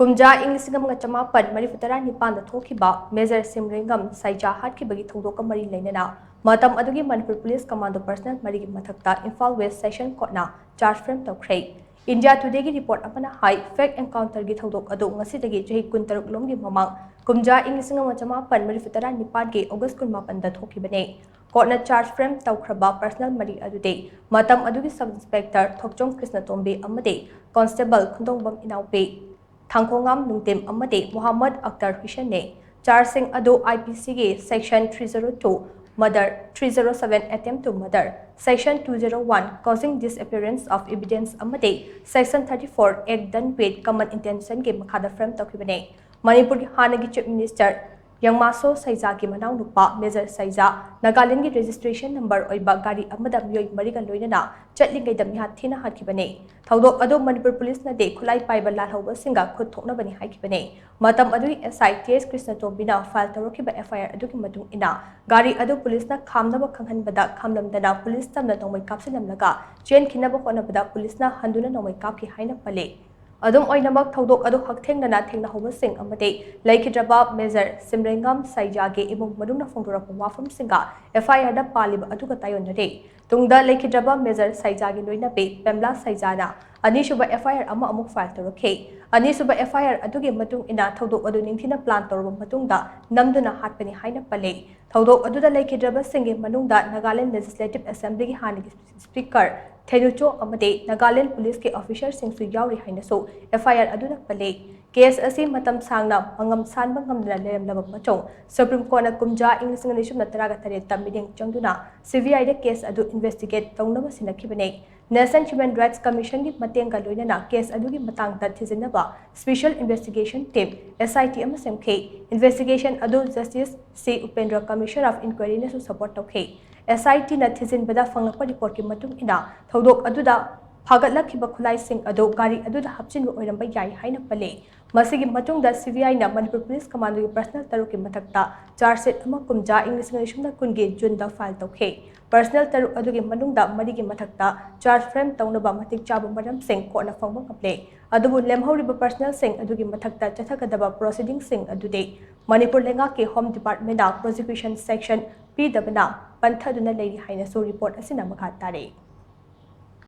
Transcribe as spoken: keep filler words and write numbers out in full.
ꯀꯨꯝꯖꯥ ꯏꯪ ꯂꯤꯁꯤꯡ ꯑꯃꯒ ꯆꯃꯥꯄꯟ ꯃꯔꯤꯐꯨ ꯇꯔꯥ ꯅꯤꯄꯥꯟꯗ ꯊꯣꯛꯈꯤꯕ ꯃꯦꯖꯔ ꯁꯤꯝꯔꯦꯡꯒꯝ ꯁꯩꯖꯥ ꯍꯥꯠꯈꯤꯕꯒꯤ ꯊꯧꯗꯣꯛꯀ ꯃꯔꯤ ꯂꯩꯅꯅ ꯃꯇꯝ ꯑꯗꯨꯒꯤ ꯃꯅꯤꯄꯨꯔ ꯄꯨꯂꯤꯁ ꯀꯃꯥꯟꯗꯣ ꯄꯔꯁꯅꯦꯜ ꯃꯔꯤꯒꯤ ꯃꯊꯛꯇ ꯏꯝꯐꯥꯜ ꯋꯦꯁ ꯁꯦꯁꯟ ꯀꯣꯔꯠꯅ ꯆꯥꯔꯖ ꯐ꯭ꯔꯦꯝ ꯇꯧꯈ꯭ꯔꯦ꯫ ꯏꯟꯗꯤꯌꯥ ꯇꯨꯗꯦꯒꯤ ꯔꯤꯄꯣꯔꯠ ꯑꯃꯅ ꯍꯥꯏ, ꯐꯦꯛ ꯑꯦꯟꯀꯥꯎꯟꯇꯔꯒꯤ ꯊꯧꯗꯣꯛ ꯑꯗꯨ ꯉꯁꯤꯗꯒꯤ ꯆꯍꯤ ꯀꯨꯟꯇꯔꯨꯛ ꯂꯣꯝꯒꯤ ꯃꯃꯥꯡ ꯀꯨꯝꯖꯥ ꯏꯪ ꯂꯤꯁꯤꯡ ꯑꯃ ꯆꯃꯥꯄꯟ ꯃꯔꯤꯐꯨ ꯇꯔꯥ ꯅꯤꯄꯥꯟꯒꯤ ꯑꯣꯒꯁ ꯀꯨꯟꯃꯥꯄꯟꯗ ꯊꯣꯛꯈꯤꯕꯅꯤ꯫ ꯀꯣꯔꯠꯅ ꯆꯥꯔꯖ ꯐ꯭ꯔꯦꯝ ꯇꯧꯈ꯭ꯔꯕ ꯄꯔꯁꯅꯦꯜ ꯃꯔꯤ ꯑꯗꯨꯗꯤ ꯃꯇꯝ ꯑꯗꯨꯒꯤ ꯁꯕ ꯏꯟꯁꯄꯦꯛꯇꯔ ꯊꯣꯛꯆꯣꯝ ꯀ꯭ꯔꯤꯁꯅꯇꯣꯝꯕꯤ ꯑꯃꯗꯤ ꯀꯣꯟꯁꯇꯦꯕꯜ ꯈꯨꯟꯗꯣꯡꯕꯝ ꯏꯅꯥꯎꯄꯤ, ꯊꯥꯡꯈꯣꯉꯥꯝ ꯅꯨꯡꯇꯤꯝ ꯑꯃꯗꯤ ꯃꯨꯍꯝꯃꯗ ꯑꯛꯇꯔ ꯍꯨꯁꯦꯟꯅꯤ꯫ ꯆꯥꯔꯖꯁꯤꯡ ꯑꯗꯨ ꯑꯥꯏ ꯄꯤ ꯁꯤꯒꯤ section three zero two, murder, three zero seven, attempt to murder, section two zero one, causing disappearance of evidence ꯑꯃꯗꯤ section thirty four, act done with common intentionꯒꯤ ꯃꯈꯥꯗ frame ꯇꯧꯈꯤꯕꯅꯤ꯫ ꯃꯅꯤꯄꯨꯔꯒꯤ ꯍꯥꯟꯅꯒꯤ chief minister ꯌꯪꯃꯥꯁꯣ ꯁꯩꯖꯥꯒꯤ ꯃꯅꯥꯎꯅꯨꯄꯥ major ꯁꯩꯖꯥ ꯅꯥꯒꯥꯂꯦꯟꯗꯒꯤ registration number ꯑꯣꯏꯕ ꯒꯥꯔꯤ ꯑꯃꯗ ꯃꯤꯑꯣꯏ ꯃꯔꯤꯒ ꯂꯣꯏꯅꯅ ꯆꯠꯂꯤꯉꯩꯗ ꯃꯤꯍꯥꯠ ꯊꯤꯅ ꯍꯥꯠꯈꯤꯕꯅꯤ꯫ ꯊꯧꯗꯣꯛ ꯑꯗꯨ ꯃꯅꯤꯄꯨꯔ ꯄꯨꯂꯤꯁꯅꯗꯤ ꯈꯨꯠꯂꯥꯏ ꯄꯥꯏꯕ ꯂꯥꯜꯍꯧꯕꯁꯤꯡꯒ ꯈꯨꯠ ꯊꯣꯛꯅꯕꯅꯤ ꯍꯥꯏꯈꯤꯕꯅꯤ꯫ ꯃꯇꯝ ꯑꯗꯨꯒꯤ ꯑꯦꯁ ꯑꯥꯏ ꯇꯤ ꯑꯦꯁ ꯀ꯭ꯔꯤꯁꯅꯇꯣꯝꯕꯤꯅ ꯐꯥꯏꯜ ꯇꯧꯔꯛꯈꯤꯕ ꯑꯦꯐ ꯑꯥꯏ ꯑꯥꯔ ꯑꯗꯨꯒꯤ ꯃꯇꯨꯡ ꯏꯟꯅ ꯒꯥꯔꯤ ꯑꯗꯨ ꯄꯨꯂꯤꯁꯅ ꯈꯥꯝꯅꯕ ꯈꯪꯍꯟꯕꯗ ꯈꯥꯝꯂꯝꯗꯅ ꯄꯨꯂꯤꯁ ꯇꯝꯅ ꯅꯣꯡꯃꯩ ꯀꯥꯞꯁꯤꯜꯂꯝꯂꯒ ꯆꯦꯟꯈꯤꯅꯕ ꯍꯣꯠꯅꯕꯗ ꯄꯨꯂꯤꯁꯅ ꯍꯟꯗꯨꯅ ꯅꯣꯡꯃꯩ ꯀꯥꯞꯈꯤ ꯍꯥꯏꯅ ꯄꯜꯂꯤ꯫ ꯑꯗꯨꯝ ꯑꯣꯏꯅꯃꯛ, ꯊꯧꯗꯣꯛ ꯑꯗꯨ ꯍꯛꯊꯦꯡꯅꯅ ꯊꯦꯡꯅꯍꯧꯕꯁꯤꯡ ꯑꯃꯗꯤ ꯂꯩꯈꯤꯗ꯭ꯔꯕ ꯃꯦꯖꯔ ꯁꯤꯝꯔꯦꯡꯉꯝ ꯁꯩꯖꯥꯒꯤ ꯏꯃꯨꯡ ꯃꯅꯨꯡꯅ ꯐꯣꯡꯗꯣꯔꯛꯄ ꯋꯥꯐꯝꯁꯤꯡꯒ ꯑꯦꯐ ꯑꯥꯏ ꯑꯥꯔꯗ ꯄꯥꯜꯂꯤꯕ ꯑꯗꯨꯒ ꯇꯥꯏꯑꯣꯟꯅꯔꯦ꯫ ꯇꯨꯡꯗ ꯂꯩꯈꯤꯗ꯭ꯔꯕ ꯃꯦꯖꯔ ꯁꯩꯖꯥꯒꯤ ꯂꯣꯏꯅꯕꯤ ꯄꯦꯝꯂꯥ ꯁꯩꯖꯥꯅ ꯑꯅꯤꯁꯨꯕ ꯑꯦꯐ ꯑꯥꯏ ꯑꯥꯔ ꯑꯃ ꯑꯃꯨꯛ ꯐꯥꯏꯜ ꯇꯧꯔꯛꯈꯤ꯫ ꯑꯅꯤꯁꯨꯕ ꯑꯦꯐ ꯑꯥꯏ ꯑꯥꯔ ꯑꯗꯨꯒꯤ ꯃꯇꯨꯡ ꯏꯟꯅ ꯊꯧꯗꯣꯛ ꯑꯗꯨ ꯅꯤꯡꯊꯤꯅ ꯄ꯭ꯂꯥꯟ ꯇꯧꯔꯕ ꯃꯇꯨꯡꯗ ꯅꯝꯗꯨꯅ ꯍꯥꯠꯄꯅꯤ ꯍꯥꯏꯅ ꯄꯜꯂꯤ꯫ ꯊꯧꯗꯣꯛ ꯑꯗꯨꯗ ꯂꯩꯈꯤꯗ꯭ꯔꯕꯁꯤꯡꯒꯤ ꯃꯅꯨꯡꯗ ꯅꯥꯒꯥꯂꯦꯟ ꯂꯦꯖꯤꯁꯂꯦꯇꯤꯚ ꯑꯦꯁꯦꯝꯕ꯭ꯂꯤꯒꯤ ꯍꯥꯟꯅꯒꯤ ꯁ꯭ꯄꯤꯀꯔ ꯊꯦꯅꯨꯆꯣ ꯑꯃꯗꯤ ꯅꯥꯒꯥꯂꯦꯟ ꯄꯨꯂꯤꯁꯀꯤ ꯑꯣꯐꯤꯁꯔꯁꯤꯡꯁꯨ ꯌꯥꯎꯔꯤ ꯍꯥꯏꯅꯁꯨ ꯑꯦꯐ ꯑꯥꯏ ꯑꯥꯔ ꯑꯗꯨꯅ ꯄꯜꯂꯤ꯫ ꯀꯦꯁ ꯑꯁꯤ ꯃꯇꯝ ꯁꯥꯡꯅ ꯃꯉꯝ ꯁꯥꯟꯕ ꯉꯝꯗꯅ ꯂꯩꯔꯝꯂꯕ ꯃꯇꯨꯡ ꯁꯨꯄ꯭ꯔꯤꯝ ꯀꯣꯔꯠꯅ ꯀꯨꯝꯖꯥ ꯏꯪ ꯂꯤꯁꯤꯡ ꯑꯅꯤ ꯁꯨꯞꯅ ꯇꯔꯥꯒ ꯇꯔꯦꯠꯇ ꯃꯤꯠꯌꯦꯡ ꯆꯪꯗꯨꯅ ꯁꯤ ꯕꯤ ꯑꯥꯏꯗ ꯀꯦꯁ ꯑꯗꯨ ꯏꯟꯚꯦꯁꯇꯤꯒꯦꯠ ꯇꯧꯅꯕ ꯁꯤꯟꯅꯈꯤꯕꯅꯤ꯫ ꯅꯦꯁꯅꯦꯜ ꯍ꯭ꯌꯨꯃꯦꯟ ꯔꯥꯏꯠꯁ ꯀꯃꯤꯁꯟꯒꯤ ꯃꯇꯦꯡꯒ ꯂꯣꯏꯅꯅ ꯀꯦꯁ ꯑꯗꯨꯒꯤ ꯃꯇꯥꯡꯗ ꯊꯤꯖꯤꯟꯅꯕ ꯁ꯭ꯄꯦꯁꯤꯌꯦꯜ ꯏꯟꯚꯦꯁꯇꯤꯒꯦꯁꯟ ꯇꯤꯝ, ꯑꯦꯁ ꯑꯥꯏ ꯇꯤ, ꯑꯃ ꯁꯦꯝꯈꯤ꯫ ꯏꯟꯚꯦꯁꯇꯤꯒꯦꯁꯟ ꯑꯗꯨ ꯖꯁꯇꯤꯁ ꯁꯤ ꯎꯄꯦꯟꯗ꯭ꯔ, ꯀꯃꯤꯁꯅꯔ ꯑꯣꯐ ꯏꯟꯀ꯭ꯋꯥꯏꯔꯤꯅꯁꯨ ꯁꯄꯣꯔꯠ ꯇꯧꯈꯤ꯫ ꯑꯦꯁ ꯑꯥꯏ ꯇꯤꯅ ꯊꯤꯖꯤꯟꯕꯗ ꯐꯪꯂꯛꯄ ꯔꯤꯄꯣꯔꯠꯀꯤ ꯃꯇꯨꯡ ꯏꯟꯅ ꯊꯧꯗꯣꯛ ꯑꯗꯨꯗ ꯐꯥꯒꯠꯂꯛꯈꯤꯕ ꯈꯨꯠꯂꯥꯏꯁꯤꯡ ꯑꯗꯨ ꯒꯥꯔꯤ ꯑꯗꯨꯗ ꯍꯥꯞꯆꯤꯟꯕ ꯑꯣꯏꯔꯝꯕ ꯌꯥꯏ ꯍꯥꯏꯅ ꯄꯜꯂꯤ꯫ ꯃꯁꯤꯒꯤ ꯃꯇꯨꯡꯗ ꯁꯤ ꯕꯤ ꯑꯥꯏꯅ ꯃꯅꯤꯄꯨꯔ ꯄꯨꯂꯤꯁ ꯀꯃꯥꯟꯗꯣꯒꯤ ꯄꯔꯁꯅꯦꯜ ꯇꯔꯨꯛꯀꯤ ꯃꯊꯛꯇ ꯆꯥꯔꯖ ꯁꯤꯠ ꯑꯃ ꯀꯨꯝꯖꯥ ꯏꯪ ꯂꯤꯁꯤꯡ ꯑꯅꯤ ꯁꯨꯞꯅ ꯀꯨꯟꯒꯤ ꯖꯨꯟꯗ ꯐꯥꯏꯜ ꯇꯧꯈꯤ꯫ ꯄꯔꯁꯅꯦꯜ ꯇꯔꯨꯛ ꯑꯗꯨꯒꯤ ꯃꯅꯨꯡꯗ ꯃꯔꯤꯒꯤ ꯃꯊꯛꯇ ꯆꯥꯔꯖ ꯐ꯭ꯔꯦꯝ ꯇꯧꯅꯕ ꯃꯇꯤꯛ ꯆꯥꯕ ꯃꯔꯝꯁꯤꯡ ꯀꯣꯔꯠꯅ ꯐꯪꯕ ꯉꯝꯂꯦ꯫ ꯑꯗꯨꯕꯨ ꯂꯦꯝꯍꯧꯔꯤꯕ ꯄꯔꯁꯅꯦꯜꯁꯤꯡ ꯑꯗꯨꯒꯤ ꯃꯊꯛꯇ ꯆꯠꯊꯒꯗꯕ ꯄ꯭ꯔꯣꯁꯤꯗꯤꯡꯁꯤꯡ ꯑꯗꯨꯗꯤ ꯃꯅꯤꯄꯨꯔ ꯂꯩꯉꯥꯛꯀꯤ ꯍꯣꯝ ꯗꯤꯄꯥꯔꯠꯃꯦꯟꯗ ꯄ꯭ꯔꯣꯁꯤꯀ꯭ꯌꯨꯁꯟ ꯁꯦꯛꯁꯟ ꯄꯤꯗꯕꯅ ꯄꯟꯊꯗꯨꯅ ꯂꯩꯔꯤ ꯍꯥꯏꯅꯁꯨ ꯔꯤꯄꯣꯔꯠ ꯑꯁꯤꯅ ꯃꯈꯥ ꯇꯥꯔꯤ꯫